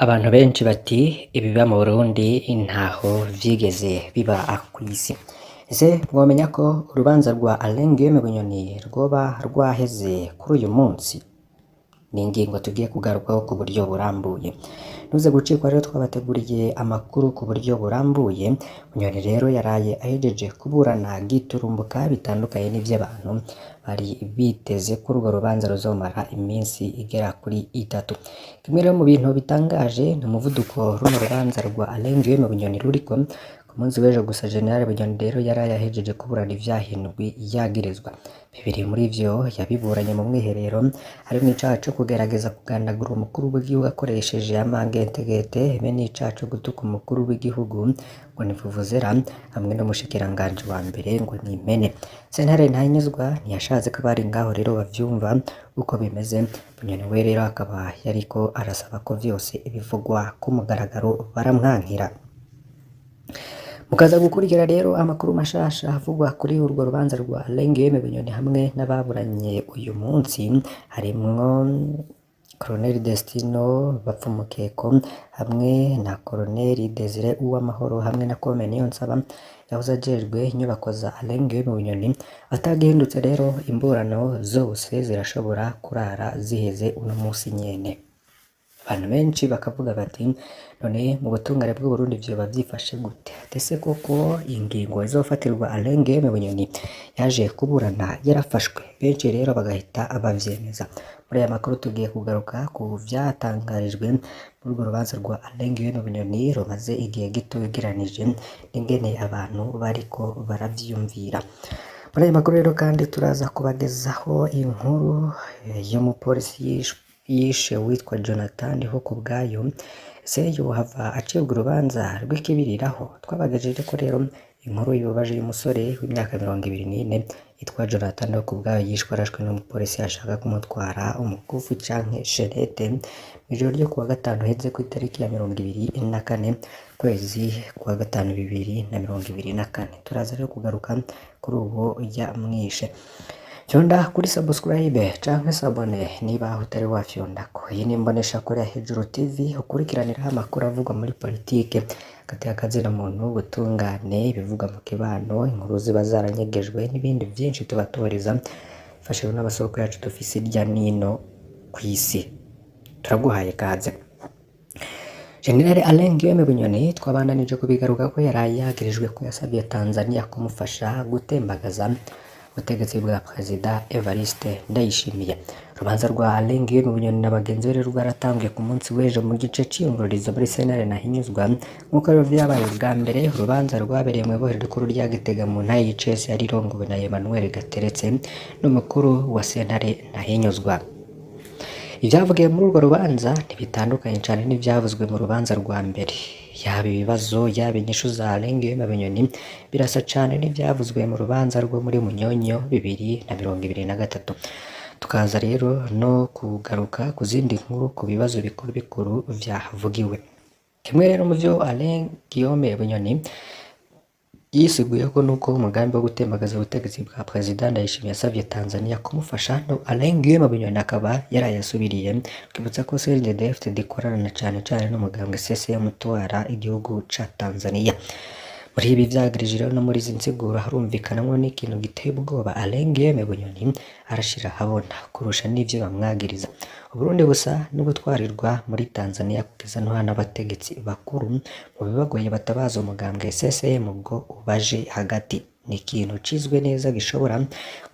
Abantu benshi bati ibiba mu Burundi ntaho vyigeze biba kw'isi. Ese mwomenya ko urubanza rwa Alain Guillaume Bunyoni rwoba rwaheze kuri uyu munsi? Ni ingingo tugiye kugarukaho ku buryo burambuye. Ntuze gucikwa rero, twabateguriye amakuru ku buryo burambuye. Bunyoni rero yaraye ahejeje kuburana giturumbuka, bitandukanye n'ivy'abantu bari biteze ko urwo rubanza ruzomara iminsi igera kuri 3. Kimwe rero mu bintu bitangaje ni umuvuduko runo rubanza rwa Alain Guillaume Bunyoni ruriko. Ku munsi w'ejo gusa, General Bunyoni rero yaraye ahejeje kuburana ivyaha 7 yagirizwa. Bibiri muri vyo yabiburanye mu mwiherero, harimwo icaha co kugerageza kugandagura umukuru w'igihugu akoresheje amangetegete, be n'icaha co gutuka umukuru w'igihugu ngo ni vuvuzera, hamwe n'umushikiranganji wa mbere ngo ni impene. Sentare Ntahinyuzwa ntiyashatse ko abari ngaho rero bavyumva uko bimeze. Bunyoni we rero akaba yariko arasaba ko vyose bivugwa ku mugaragaro, baramwankira. Mukaza gukurikira rero amakuru mashasha avugwa kuri urwo rubanza rwa Alain Guillaume Bunyoni hamwe n'ababuranye uyu munsi, harimwo Colonel Destino Bapfumukeko hamwe na Colonel Desire Uwamahoro hamwe na Kome Niyonsaba yahoze ajejwe inyubako za Alain Guillaume Bunyoni. Atagihindutse rero, imburano zose zirashobora kurara ziheze uno munsi nyene. Abantu benshi bakavuga bati: "None mu butungane bw'Uburundi vyoba vyifashe gute? Ese koko ingingo izofatirwa Alain Guillaume Bunyoni yaje kuburana yarafashwe?" Benshi rero bagahita bavyemeza. Muri aya makuru tugiye kugaruka ku vyatangarijwe muri urwo rubanza rwa Alain Guillaume Bunyoni rumaze igihe gito ugereranije n'ingene abantu bariko baravyiyumvira. Muri aya makuru rero kandi turaza kubagezaho inkuru y'umupolisi yishe uwitwa Jonathan Ndihokubwayo. Ese yohava acibwa urubanza rw'ikibiriraho? Twabagejeje ko rero inkuru ibabaje y'umusore w'imyaka 24 yitwa Jonathan Ndihokubwayo yishwe arashwe n'umupolisi ashaka kumutwara umukufi canke shenete mw'ijoro ryo kuwa gatanu heze, ku itariki ya 24 kwezi kwa gatanu 2024. Turaza rero kugaruka kuri uwo yamwishe. Fyonda kuri subscribe canke s'abonner niba utari wafyondako. Iyi ni imboneshakure ya Hejuru TV, ukurikiraniraho amakuru avugwa muri politike, hagati y'akazina muntu, ubutungane, ibivugwa mu kibano, inkuru ziba zaranyegejwe n'ibindi vyinshi tuba tubariza bifashijwe n'amasoko yacu dufise hirya nino kw'isi. Turaguhaye kaze. General Alain Guillaume Bunyoni twabandanije kubigaruka ko yaraye yagirijwe ko yasavye Tanzania kumufasha gutembagaza ubutegetsi bwa Perezida Evariste Ndayishimiye. Urubanza rwa Alain Guillaume Bunyoni na bagenzi be rero rwaratanguye ku munsi w'ejo mu gice c'iyungururizo muri sentare Ntahinyuzwa. Nk'uko rero vyabaye ubwa mbere, urubanza rwabereye mw'ibohero rikuru rya Gitega mu ntara y'Icese, yari irongowe na Emmanuel Gateretse n'umukuru wa sentare Ntahinyuzwa. Ivyavugiwe muri urwo rubanza ntibitandukanye cane n'ivyavuzwe mu rubanza rwa mbere. Yaba ibibazo, yaba inyishu za Alain Guillaume Bunyoni birasa cane n'ivyavuzwe mu rubanza rwo muri Munyonyo 2023. Tukaza rero no kugaruka ku zindi nkuru ku bibazo bikuru bikuru vyahavugiwe. Kimwe rero mu vyo Alain Guillaume Bunyoni yisiguye ko nuko umugambi wo gutembagaza ubutegetsi bwa Perezida Ndayishimiye yasavye Tanzania kumufasha, no Alain Guillaume Bunyoni akaba yarayasubiriye. Twibutsa ko CNDD-FDD ikorana na cane cane n'umugambwe CCM utwara igihugu ca Tanzania. Muri ibi vyagirije rero no muri izi nsiguro harumvikanamwo n'ikintu giteye ubwoba Alain Guillaume Bunyoni arashira ahabona kurusha n'ivyo bamwagiriza. Uburundi busa n'ubutwarirwa muri Tanzania kugeza no n'abategetsi bakuru mu bibagoye batabaza umugambwe CCM ngo ubaje hagati. Ni ikintu cizwe neza gishobora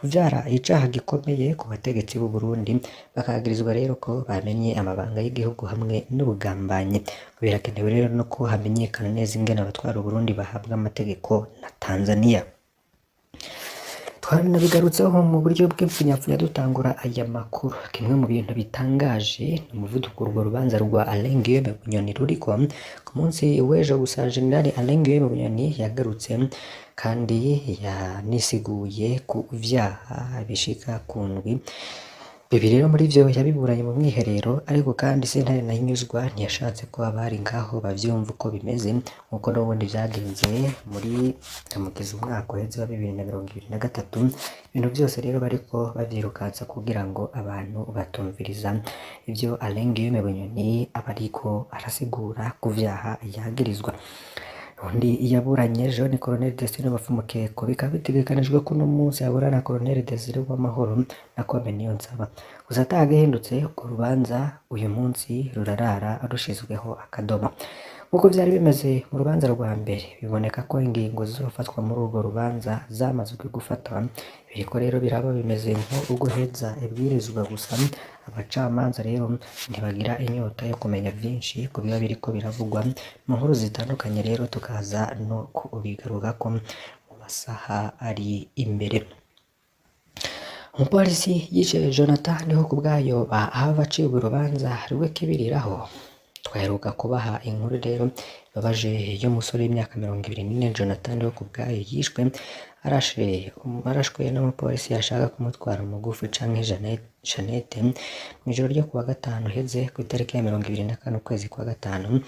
kuvyara icaha gikomeye ku bategetsi b'u Burundi, bakagirizwa rero ko bamenye amabanga y'igihugu hamwe n'ubugambanyi. Birakenewe rero no ko hamenyekana neza ingene abatwara Uburundi bahabwa amategeko na Tanzania. Twanabigarutseho mu buryo bw'ipfunyapfunya dutangura aya makuru. Kimwe mu bintu bitangaje ni umuvuduko urwo rubanza rwa Alain Guillaume Bunyoni ruriko. Ku munsi w'ejo gusa, General Alain Guillaume Bunyoni yagarutse kandi yanisiguye ku vyaha bishika ku ndwi. Ibi rero muri vyo yabiburanye mu mwiherero, ariko kandi sentare Ntahinyuzwa ntiyashatse ko abari ngaho bavyumva uko bimeze, nkuko n'ubundi vyagenze muri Ndamukiza umwaka uheze wa 2023. Ibintu vyose rero bariko bavyirukansa kugira ngo abantu batumviriza ivyo Alain Guillaume Bunyoni aba ariko arasigura ku vyaha yagirizwa. Undi yaburanye ejo ni Colonel Desire Bafumukeko, bikaba bitegekanijwe ko uno munsi aburana Colonel Desire Uwamahoro na Kwame Niyonsaba. Gusa atagihindutse, urwo rubanza uyu munsi rurarara rushizweho akadomo. Nk'uko vyari bimeze mu rubanza rwa mbere, biboneka ko ingingo zizofatwa muri urwo rubanza zamazwe gufatwa. Biriko rero biraba bimeze nko guheza ibwirizwa gusa. Abacamanza rero ntibagira inyota yo kumenya vyinshi ku biba biriko biravugwa mu nkuru zitandukanye, rero tukaza no kubigarukako mu masaha ari imbere. Umupolisi yishe Jonathan niho kubwayo ahava acibwa urubanza rw'ikibiriraho. Twaheruka kubaha inkuru rero ibabaje y'umusore w'imyaka 24 Jonathan niho kubwayo yishwe arashwe n'umupolisi yashaka kumutwara umugufi canke Jeannette mw'ijoro ryo kuwa gatanu heze ku itariki ya 24 ukwezi kwa gatanu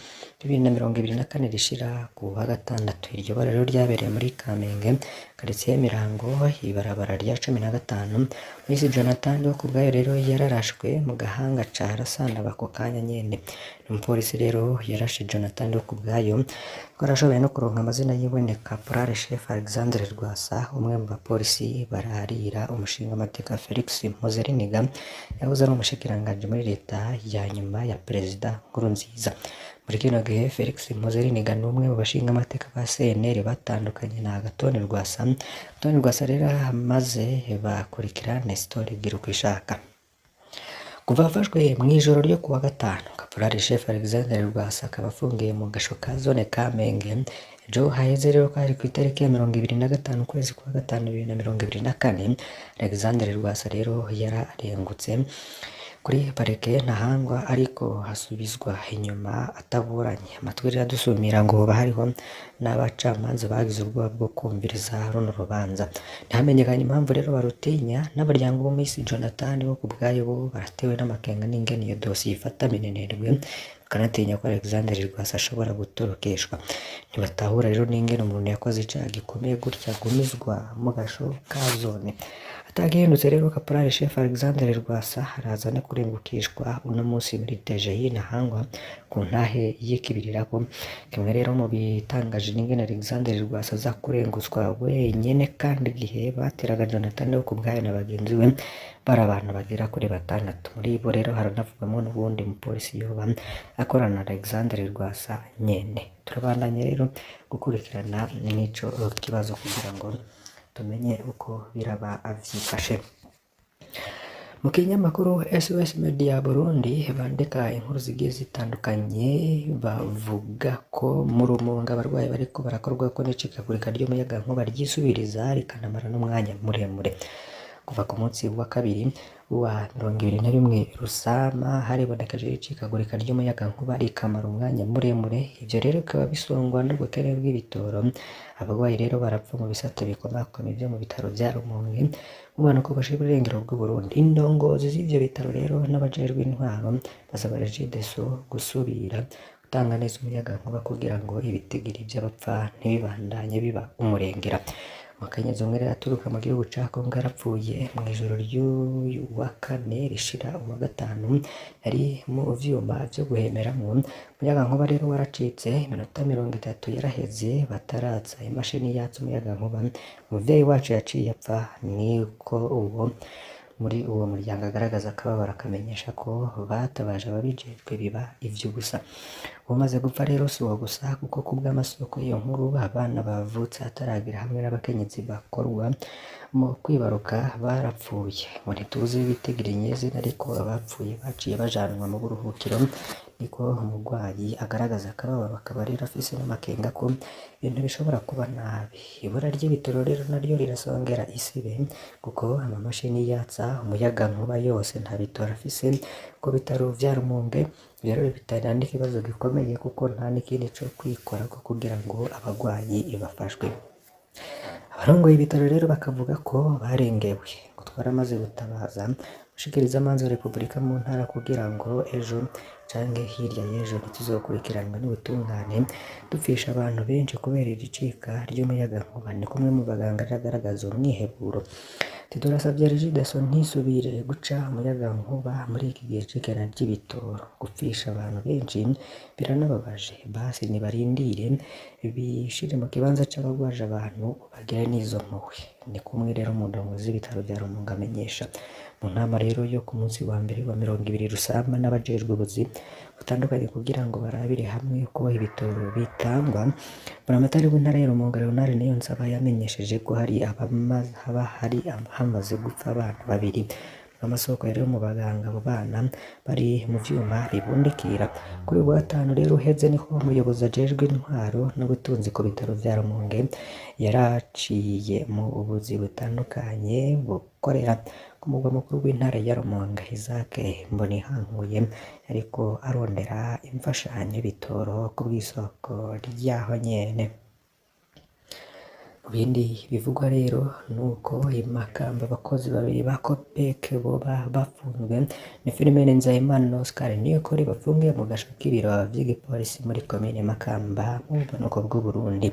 2024 rishira ku wa gatandatu. Iryo bara rero ryabereye muri Kamenge, quartier Mirango, ibarabara rya 15. Miss Jonathan wo kubwayo rero yararashwe mu gahanga ca arasandaba ako kanya nyene. Umupolisi rero yarashe Jonathan wo kubwayo, twarashoboye no kuronka amazina yiwe, ni Caporal Chef Alexandre Rwasa, umwe mu bapolisi bararira umushingamateka Felix Mpozeriniga, yahoze ari umushikiranganji muri leta ya nyuma ya Perezida Nkurunziza. Muri kino gihe Felix Mpozeriniga ni umwe mu bashingamateka ba CNL batandukanye na Agathon Rwasa. Agathon Rwasa rero amaze bakurikira Nestor Girukwishaka. Kuva afashwe mw'ijoro ryo kuwa gatanu, Caporal Chef Alexandre Rwasa akaba afungiye mu gasho ka zone Kamenge. Ejo haheze rero ko hari ku itariki ya 25 ukwezi kwa gatanu 2024, Alexandre Rwasa rero yararengutse kuri parike Ntahangwa, ariko hasubizwa inyuma ataburanye. Amatwi rero adusumira ngo hoba hariho n'abacamanza bagize ubwoba bwo kumviriza runo rubanza. Ntihamenyekanye impamvu rero barutinya. N'abaryango bo Miss Jonathan bo kubwayo bo baratewe n'amakenga n'ingene iyo dosiye ifata minenerwe, bakanatinya ko Alexandre Rwasa ashobora gutorokeshwa. Ntibatahura rero n'ingene umuntu yakoze icaha gikomeye gutya agumizwa mu gasho ka zone. Atagihindutse rero, Caporal Chef Alexandre Rwasa araza no kurengukishwa uno munsi muri DGI Ntahangwa ku ntahe y'ikibirirako. Kimwe rero mu bitangaje n'ingene Alexandre Rwasa aza kurengutswa wenyene, kandi igihe bateraga Jonathan wo kubwayo na bagenzi be bari abantu bagera kuri batandatu. Muri bo rero haranavugwamo n'uwundi mupolisi yoba akorana na Alexandre Rwasa nyene. Turabandanya rero gukurikirana n'ico kibazo kugira ngo tumenye uko biraba vyifashe. Mu kinyamakuru SOS Media Burundi bandika inkuru zigiye zitandukanye, bavuga ko mu Rumonge abarwayi bariko barakorwako n'icikagurika ry'umuyagankuba ryisubiriza rikanamara n'umwanya muremure. Kuva ku munsi wa kabiri wa 21 Rusama haribonekeje icikagurika ry'umuyagankuba rikamara umwanya muremure. Ivyo rero bikaba bisongwa n'ubukene bw'ibitoro. Abarwayi rero barapfa mu bisata bikomakomeye vyo mu bitaro vya Rumonge mu bumanuko bushira uburengero bw'Uburundi. Indongozi z'ivyo bitaro rero n'abajejwe intwaro basaba Regideso gusubira gutanga neza umuyagankuba kugira ngo ibitigiri vy'abapfa ntibibandanye biba umurengera. Umukenyezi umwe rero aturuka mu gihugu ca Kongo yarapfuye mw'ijoro ry'uyu wa kane rishira uwa gatanu, yari mu vyuma vyo guhemeramwo. Umuyagankuba rero waracitse, iminota 30 yaraheze bataratsa imashini yatsa umuyagankuba. Umuvyeyi wacu yaciye apfa, niko uwo muri uwo muryango agaragaza akababaro, akamenyesha ko batabaje ababijejwe biba ivy'ubusa. Uwamaze gupfa rero si uwo gusa, kuko kubw'amasoko y'iyo nkuru abana bavutse hataragira hamwe n'abakenyezi bakorwa mu kwibaruka barapfuye. Ngo ntituzi ibitigiri nyezina, ariko abapfuye baciye bajanwa mu buruhukiro, niko umurwayi agaragaza akababaro, akaba rero afise n'amakenga ko ibintu bishobora kuba nabi. Ibura ry'ibitoro rero naryo rirasongera isibe, kuko amamashini yatsa umuyagankuba yose nta bitoro afise ku bitaro vya Rumonge. Ivyo rero bitera n'ikibazo gikomeye, kuko nta n'ikindi co kwikorako kugira ngo abarwayi bafashwe. Abarongoye ibitaro rero bakavuga ko barengewe, ngo Twaramaze gutabaza umushikirizamanza wa Repubulika mu ntara kugira ngo ejo canke hirya y'ejo ntituzokurikiranwe n'ubutungane dupfisha abantu benshi kubera iri cika ry'umuyagankuba. Ni kumwe mu baganga agaragaza umwiheburo. Ati turasavye Regideso ntisubire guca umuyagankuba muri iki gihe c'ikena ry'ibitoro. Gupfisha abantu benshi biranababaje, basi nibarindire bishire mu kibanza c'abagwaje abantu bagire n'izo mpuhwe. Ni kumwe rero mu ndongozi z'ibitaro vya Rumonge amenyesha. Mu nama rero yo ku munsi wa mbere wa 20 Rusama n'abajejwe ubuzi butandukanye kugira ngo barabire hamwe uko ibitoro bitangwa, Buramatari w'intara ya Rumonge Leonard Niyonsaba yamenyesheje ko hari haba hari hamaze gupfa abana babiri. Amasoko rero mu baganga abo bana bari mu vyuma bibundikira. Kuri uyu wa gatanu rero uheze niho umuyobozi ajejwe intwaro n'ubutunzi ku bitaro vya Rumonge yaraciye mu buzi butandukanye bukorera ku mugwa mukuru w'intara ya Rumonge Isaac Mbonihankuye ariko arondera imfashanyo y'ibitoro ku bw'isoko ryaho nyene. Mu bindi bivugwa rero nuko i Makamba abakozi babiri ba Copec boba bafunzwe ni Philomene Nzeyimana na Oscar Niyokuri bafungiwe mu gasho k'ibiro vy'igipolisi muri komine Makamba mu bumanuko bw'Uburundi.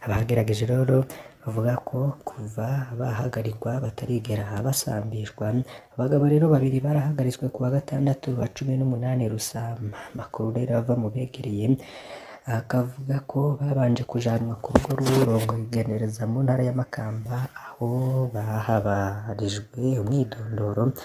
Abagerageje rero bavuga ko kuva bahagarikwa batarigera basambishwa. Abagabo rero babiri barahagaritswe ku wa gatandatu wa 18 Rusama. Amakuru rero ava mu begereye akavuga ko babanje kujanwa ku rugo rw'uwurongoye igendereza mu ntara ya Makamba aho bahabarijwe umwidondoro.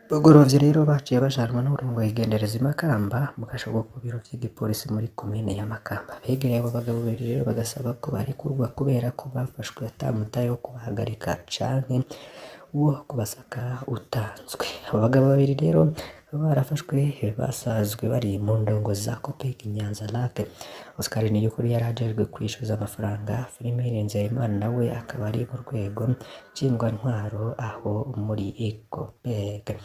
Bugorovye rero baciye bajanwa n'uwurongoye igendereza i Makamba mu gasho ko ku biro vy'igipolisi muri komine ya Makamba. Abegereye abo bagabo babiri rero bagasaba ko barekurwa kubera ko bafashwe ata mutahe wo kubahagarika canke wo kubasaka utanzwe. Abo bagabo babiri rero bakaba barafashwe basazwe bari mu ndongo za Copec Nyanza Lac. Oscar Niyukuri yari ajejwe kwishuza amafaranga, Philomene Nzeyimana nawe akaba ari mu rwego nshingwantwaro aho muri Copec.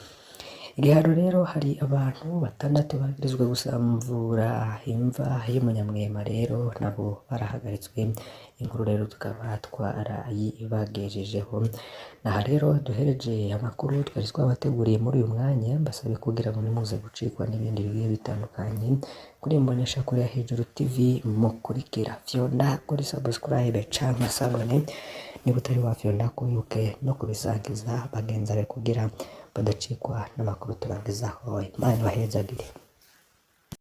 Igihano rero hari abantu batandatu bagirizwa gusamvura imva y'umunyamwema rero nabo barahagaritswe. Inkuru rero tukaba twarayibagejejeho. Aha rero duhereje amakuru twari twabateguriye muri uyu mwanya, mbasabe kugira ngo ntimuze gucikwa n'ibindi bigiye bitandukanye kuri Imboneshakure ya Hejuru TV mukurikira. Fyonda kuri subscribe canke s'abone niba utari wafyonda wibuke no kubisangiza bagenzi bawe kugira badacikwa n'amakuru tubagezaho. Imana ibahezagire.